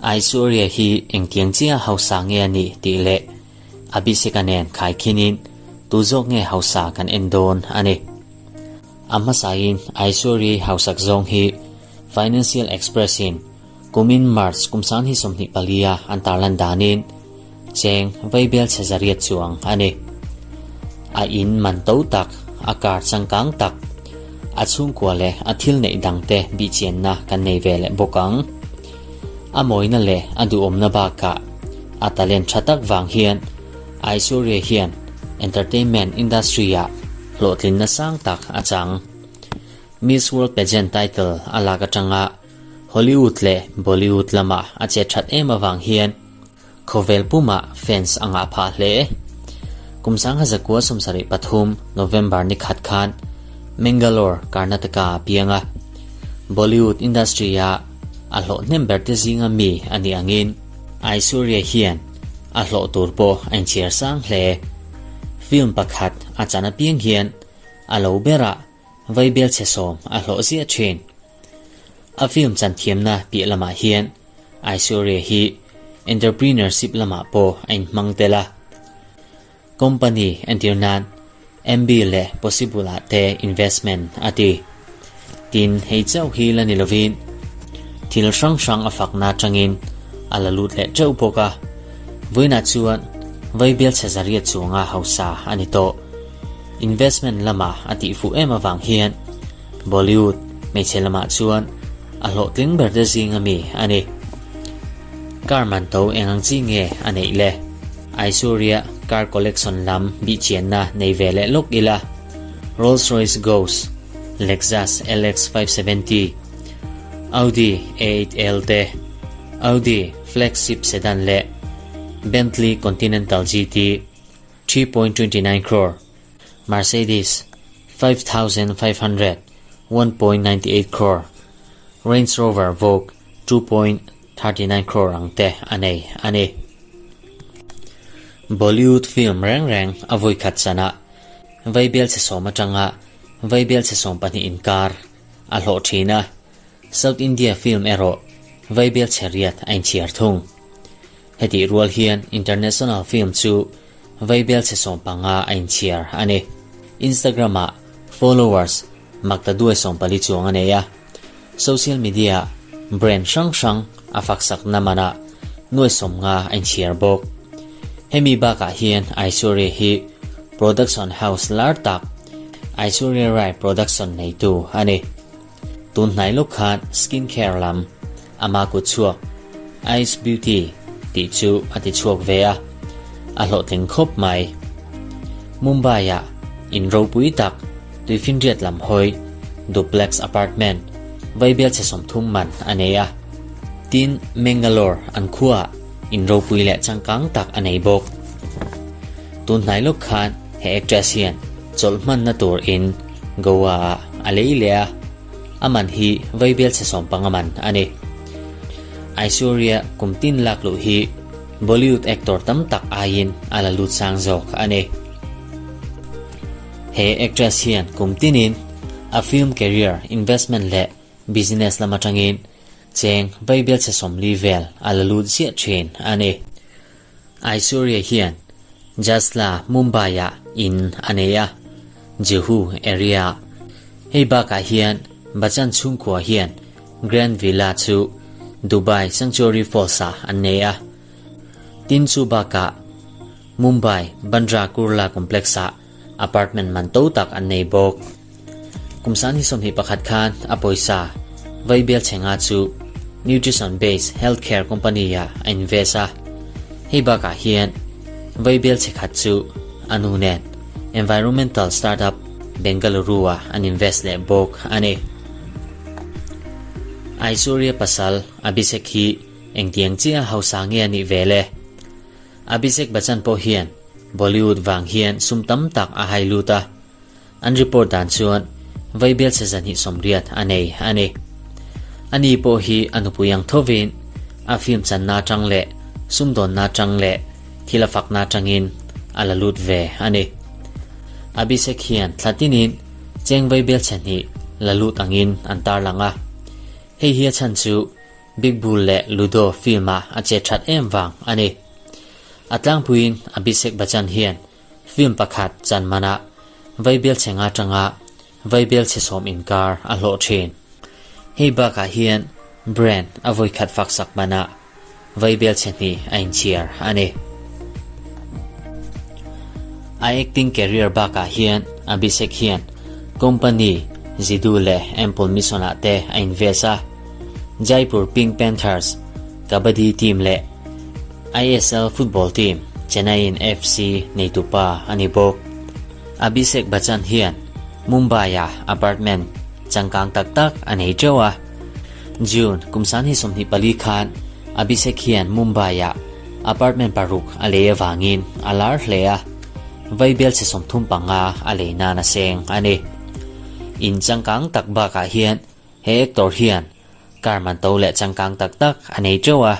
Aishwarya hi engtiang chiah hausa nge a nih tih leh Abhishek-a nen khaikhinin tu zawk nge hausa kan en dawn a ni. A hmasain Aishwarya hausak zawng hi Financial Express-in kumin March kum 2024-a an tarlan danin cheng vaibel chhe zariat chuang a ni. A in man to tak, a car changkang tak, a chhungkua leh a thil neih dangte bihchianna kan nei ve leh bawk ang. A mawina leh a duhawmna bakah a talent tha tak vang hian Aishwarya hian entertainment industry-ah hlawhtlinna sang tak a chang. Miss World pageant title a lak atanga Hollywood leh Bollywood lama a che that em avang hian khawvel pumah fans a ngah phah hle. Kum 1973 November ni khat khan Mangalore, Karnataka a piang a. Bollywood industry-a a hlawh hnem ber te zinga mi a nih angin Aishwarya hian a hlawh tur pawh a inchhiar sang hle. Film pakhat a chan apiang hian a lo berah vaibel chhe sawm a hlawh ziah thin. A film chan thiamna piah lamah hian Aishwarya hi entrepreneurship lamah pawh a inhmang tel a. Company entir nan MB leh Possible ah te investment a ti. Tin, hei chauh hi la ni lovin thil hrang hrang a fakna atangin a la lut leh teuh bawk a. Vawiinah chuan Vaibel chhe zariat chunga hausa a ni tawh. Investment lamah a tih fuh em avang hian Bollywood hmeichhe lamah chuan a hlawhtling ber te zinga mi a ni. Car man to eng ang chi nge a neih le? Aishwarya car collection lam bihchianna nei ve leh lawk ila. Rolls Royce Ghost, Lexus LX 570, Audi A8L te, Audi flagship sedan leh Bentley Continental GT 3.29 crore, Mercedes 5,500, 1.98 crore, Range Rover Vogue 2.39 crore ang te a nei a ni. Bollywood film reng reng a vawi khat chana vaibel chhe sawm atanga vaibel chhe 12 inkar a hlawh thin a, South India film erawh vaibel chhe riat a inchhiar thung. Hetih rual hian international film chu vaibel chhe 15 a inchhiar a ni. Instagram-ah followers makta duai 40 chuang a nei a, social media brand hrang hrang a faksakna manah nuai 50 a inchhiar bawk. Hemi bakah hian Aishwarya hi production house lar tak Aishwarya Rai Production neitu a ni. Tun hnai lawk khan skin care lam ama kut chhuak Ice Beauty tih chu a ti chhuak ve a, a hlawhtling khawp mai. Mumbai-ah in ropui tak tuifinriat lam hawi duplex apartment vaibel chhe 30 man a nei a. Tin, Mangalore an khuaah in ropui leh changkang tak a nei bawk. Tun hnai lawk khan he actress hian chawlh hmanna tur in Goa-ah a lei leh a, a man hi vaibel chhe 15 man a ni. Aishwarya kum tin lak luh hi Bollywood actor tam tak aiin a la lut sang zawk a ni. He actress hian kum tinin a film career investment leh business lam atangin cheng vaibel chhe 40 vel a la lut ziah thin a ni. Aishwarya hian Jasla Mumbai-ah in a nei a, Juhu area-ah. Hei bakah hian Bachchan chhungkua hian Grand Villa chu Dubai Sanctuary Falls-ah an nei a. Tin chu bakah Mumbai Bandra Kurla Complex-ah apartment man to tak an nei bawk. Kum 2021 khan a pawisa vaibel chhenga chu nutrition based healthcare company-ah a invest a. Hei bakah hian vaibel chhe khat chu a nu nen environmental startup Bengaluru-ah an invest leh bawk a ni. Aishwarya pasal Abhishek hi engtiang chiah hausa nge a nih ve le? Abhishek Bachchan pawh hian Bollywood vang hian sum tam tak a hai lut a. An report dan chuan vaibel chhe 280 a nei a ni. Ani pawh hi a nupui ang thovin a film channa atang leh sumdawnna atang leh thil a fakna atangin a la lut ve a ni. Abhishek hian thla tinin cheng vaibel chhe hnih la lut angin an tarlang a. Hei hi a chhan chu Big Bull leh Ludo film-a a che that em vang a ni. A tlangpuiin Abhishek Bachchan hian film pakhat chan manah Vaibel chhe nga atanga Vaibel chhe sawm inkar a hlawh thin. Hei bakah hian brand a vawikhat faksak manah Vaibel chhe hnih a inchhiar a ni. A acting career bakah hian Abhishek hian company Zidu leh Ample Mission ah te a invest a, Jaipur Pink Panthers Kabaddi team leh ISL football team Chennaiyin FC neitupa a ni bawk. Abhishek Bachchan hian Mumbai-a apartment changkang tak tak a nei teuh a. June kum sanghnih 24 khan Abhishek hian Mumbai-ah apartment paruk a lei avangin a lar hle a, vaibel chhe 35 a lei nan a seng a ni. In changkang tak bakah hian he actor hian car man to leh changkang tak tak a nei teuh a,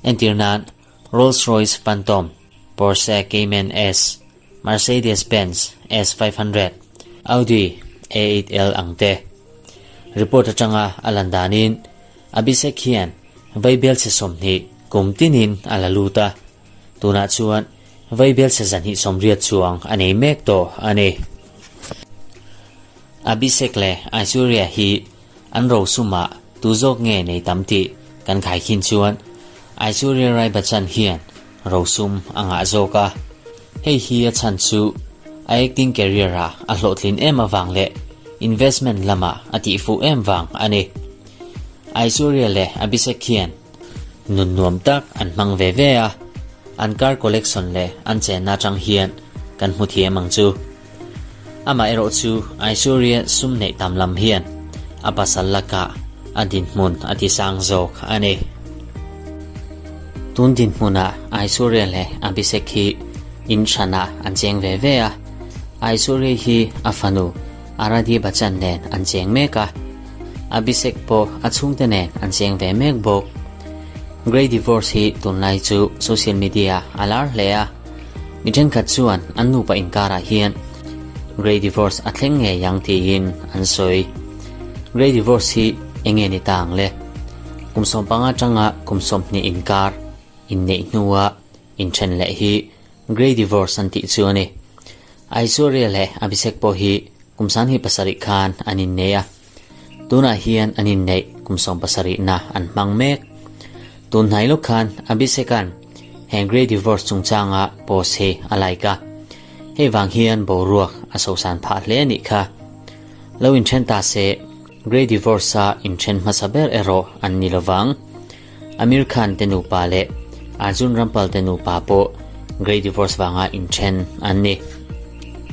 entir nan Rolls Royce Phantom, Porsche Cayman S, Mercedes Benz S 500, Audi A8L ang te. Report atanga a lan danin Abhishek hian vaibel chhe 20 kum tinin a la lut a, tunah chuan vaibel chhe 280 chuang a nei mek tawh a ni. Abhishek leh Aishwarya hi an rosumah tu zawk nge nei tam tih kan khaikhin chuan Aishwarya Rai Bachchan hian rosum a ngah zawk a. Hei hi a chhan chu a acting career ah a hlawhtlin em avang leh investment lamah a tihfuh em vang a ni. Aishwarya leh Abhishek hian nun nuam tak an hmang ve ve a, an car collection leh an chenna atang hian kan hmu thiam ang chu. Amaherawh chu Aishwarya sum neih tam lam hian a pasal lakah a dinhmun a ti sang zawk a ni. Tun dinhmunah Aishwarya leh Abhishek hi in hranah an cheng ve ve a, Aishwarya hi a fanu Aradhya Bachchan nen an cheng mek a, Abhishek pawh a chhungte nen an cheng ve mek bawk. Grey Divorce hi tunlai chu social media a lar hle a, mi thenkhat chuan an nupa inkarah hian Grey Divorce a thleng ngei ang tiin an sawi. Grey Divorce hi eng nge ni ta ang le? Kum 15 atanga kum 20 inkar inneih hnua inthen leh hi Grey Divorce an tih chu a ni. Aishwarya leh Abhishek pawh hi kum 27 khan an innei a. Tunah hian an inneih kum 70 na an hmang mek. Tun hnai lawk khan Abhishek-a'n he Grey Divorce chungchanga post hi a like a. Hei vang hian boruak a sosan phah hle a nih kha. Lo inthen ta se, Grey Divorce-a inthen hmasa ber erawh an ni lovang. Amir Khan te nupa leh Arjun Rampal te nupa pawh Grey Divorce vanga inthen an ni.